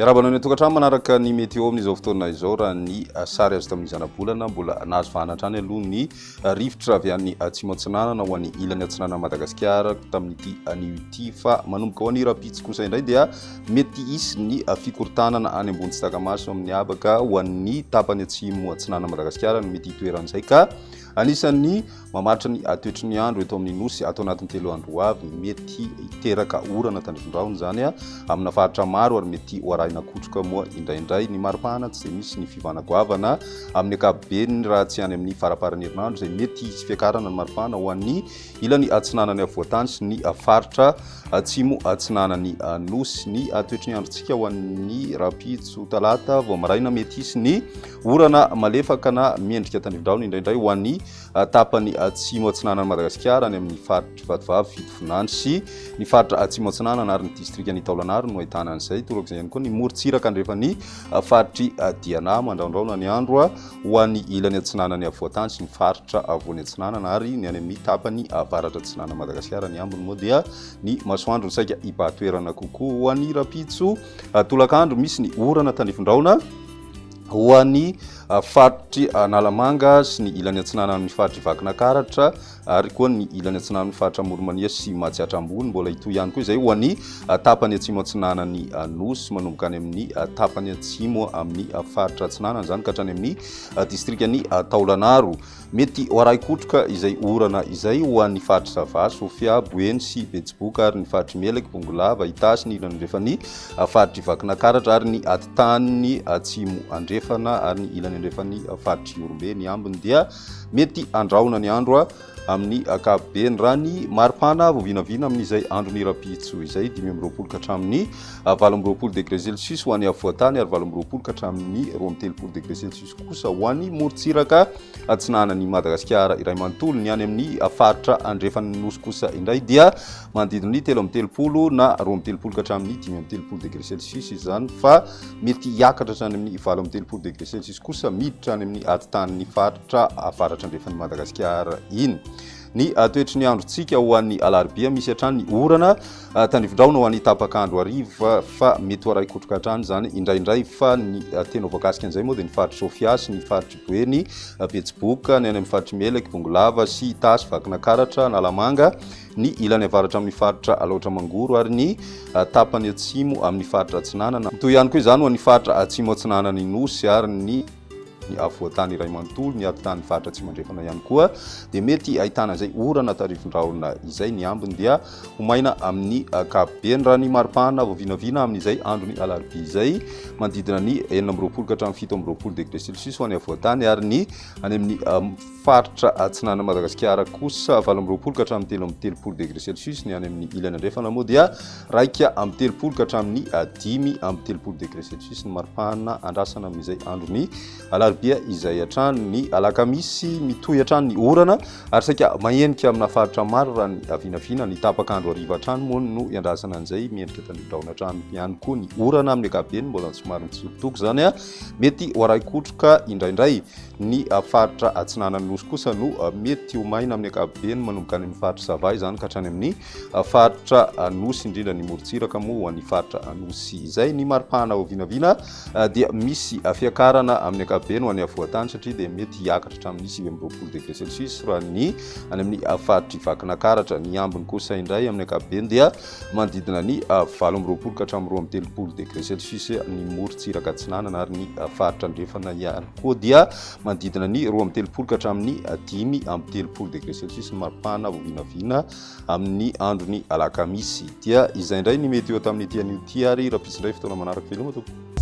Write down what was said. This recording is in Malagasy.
Miarahaba anao any an-tokantrano manaraka ny météo amin'izao fotoana izao. Raha ny sary azo tamin'ny zanabolana, mbola nahazo vahana hatrany aloha ny rivotra avy any atsimo atsinanana ho an'ny ilany atsinanan'i Madagasikara tamin'ity anio ity, fa manomboka ho an'ny rahampitso kosa indray dia mety hisy ny fikorontanana any ambony tsy taka-maso amin'ny habaka ho an'ny tapany atsimo atsinanan'i Madagasikara no mety hitoeran'izay, ka anisan'ny Mamaritra ny toetry ny andro eto amin'ny Nosy ato anatin'ny 3 andro ho avy. Mety hiteraka orana tandrifin-drahona izany amina faritra maro ary mety ho arahina kotroka moa indraindray. Ny maripana tsy dia misy ny fiovana goavana amin'ny ankapobeny raha tsy any amin'ny faramparan'ny herinandro izay mety hisy fiakarana ny maripana ho an'ny ilany atsinanan'ny afovoan-tany sy ny faritra atsimo atsinanan'ny Nosy. Ny toetry ny androntsika ho an'ny rahampitso talata vao maraina, mety hisy ny orana malefaka na miendrika tandrifin-drahona indraindray ho an'ny tapany atsimo atsinanan'i Madagasikara, any amin'ny faritr'i Vatovavy, Fitovinany sy ny faritra atsimo atsinanana ary ny distrikan'i Taolagnaro no ahitana an'izay. Torak'izay ihany koa ny morontsiraka andrefan'ny faritr'i Diana. Mandraondraona ny andro ho an'ny ilany atsinanan'ny afovoan-tany sy ny faritra afovoany atsinanana ary ny any amin'ny tapany avaratra atsinanan'i Madagasikara. Ny ambiny moa dia ny masoandro no saika hibahan-toerana kokoa. Ho an'ny rahampitso tolakandro, misy ny orana tandrifin-drahona ho an'ny faritry Analamanga sy ny ilany atsinanan'ny faritry Vakinakaratra ary koa ny ilany atsinanan'ny faritra Amoron'i-Mania sy Matsiatra Ambony. Mbola hitohy ihany koa izay ho an'ny tapany atsimo atsinanan'ny Nosy, manomboka any amin'ny tapany atsimo amin'ny faritra atsinanana izany ka hatrany amin'ny distrikan'i Taolagnaro. Mety ho arahi-kotroka izay orana izay ho an'ny faritr'i Sava, Sofia, Boeny sy Betsiboka ary ny faritr'i Melaky, Bongolava, Itasy, ny ilany andrefan'ny faritr'i Vakinakaratra ary ny atitaniny atsimo andrefana ary ny ilany andrefan'ny faritr'i Ihorombe. Ny ambiny dia mety handrahona ny andro amin'ny ankapobeny. Raha ny maripana vao vinavina amin'izay andron'ny rahampitso izay, 25 ka hatramin'ny 28 degré celsius ho an'ny afovoan-tany ary 28 ka hatramin'ny 32 degré celsius kosa ho an'ny morontsiraka atsinanan'i Madagasikara iray manontolo. Ny any amin'ny faritra andrefan'ny Nosy kosa indray dia manodidina ny 33 na 32 ka hatramin'ny 35 degré celsius izany, fa mety hiakatra hatrany amin'ny 38 degré celsius kosa miditra any amin'ny atitanin'ny faritra avaratra andrefan'i Madagasikara iny. Ny toetry ny androntsika ho an'ny alarobia, misy hatrany ny orana tandrifindrahona ho an'ny tapak'andro hariva, fa mety ho arahi-kotroka hatrany izany indraindray, fa ny tena voakasika an'izay moa dia ny faritr'i Sofia sy ny faritr'i Boeny, Betsiboka, ny any amin'ny faritr'i Melaky, Bongolava sy Itasy, Vakinakaratra, Analamanga, ny ilany avaratra amin'ny faritra Alaotra Mangoro ary ny tapany atsimo amin'ny faritra Atsinanana. Mitohy ihany koa izany ho an'ny faritra atsimo atsinanan'ny Nosy ary ny afovoan-tany iray manontolo, ny atitan'ny faritra atsimo andrefana ihany koa dia mety ahitana izay orana tarifin-drahona izay. Ny ambiny dia ho maina amin'ny ankapobeny. Raha ny maripana vao vinavina amin'izay andron'ny alarobia izay, manodidina ny 26 ka hatramin'ny 27 degré celsius ho an'ny afovoan-tany ary ny any amin'ny faritra atsinanan'i Madagasikara kosa 28 ka hatramin'ny 33 degré celsius, ny any amin'ny ilany andrefana moa dia 31 ka hatramin'ny 35 degré celsius ny maripana andrasana amin'izay andron'ny alarobia izay hatrany. Ny alakamisy, mitohy hatrany ny orana ary saika mahenika amina faritra maro raha ny vinavina. Ny tapak'andro hariva hatrany moa no iandrasana an'izay, miendrika tandridraona hatrany ihany koa ny orana amin'ny ankapobeny, mbola somary mitsitokotoko izany, mety ho arahi-kotroka indraindray. Ny faritra atsinanan'ny Nosy kosa no mety ho maina amin'ny ankapobeny, manomboka any amin'ny faritra Sava izany ka hatrany amin'ny faritra Anosy, indrindra ny morontsiraka moa ho an'ny faritra Anosy izay. Ny maripana ho vinavina dia misy fiakarana amin'ny ankapobeny ho an'ny afovoan-tany satria dia mety hiakatra hatramin'ny 29 degré celsius raha ny any amin'ny faritr'i Vakinakaratra. Ny ambiny kosa indray amin'ny ankapobeny dia manodidina ny 28 ka hatramin'ny 32 degré celsius ny morontsiraka atsinanana ary ny faritra andrefana ihany koa dia manodidina ny 32 ka hatramin'ny 35 degré celsius ny maripana vao vinavina amin'ny andron'ny alakamisy. Dia izay indray ny météo tamin'ity anio ity ary rahampitso indray fotoana manaraka. Veloma tompoko.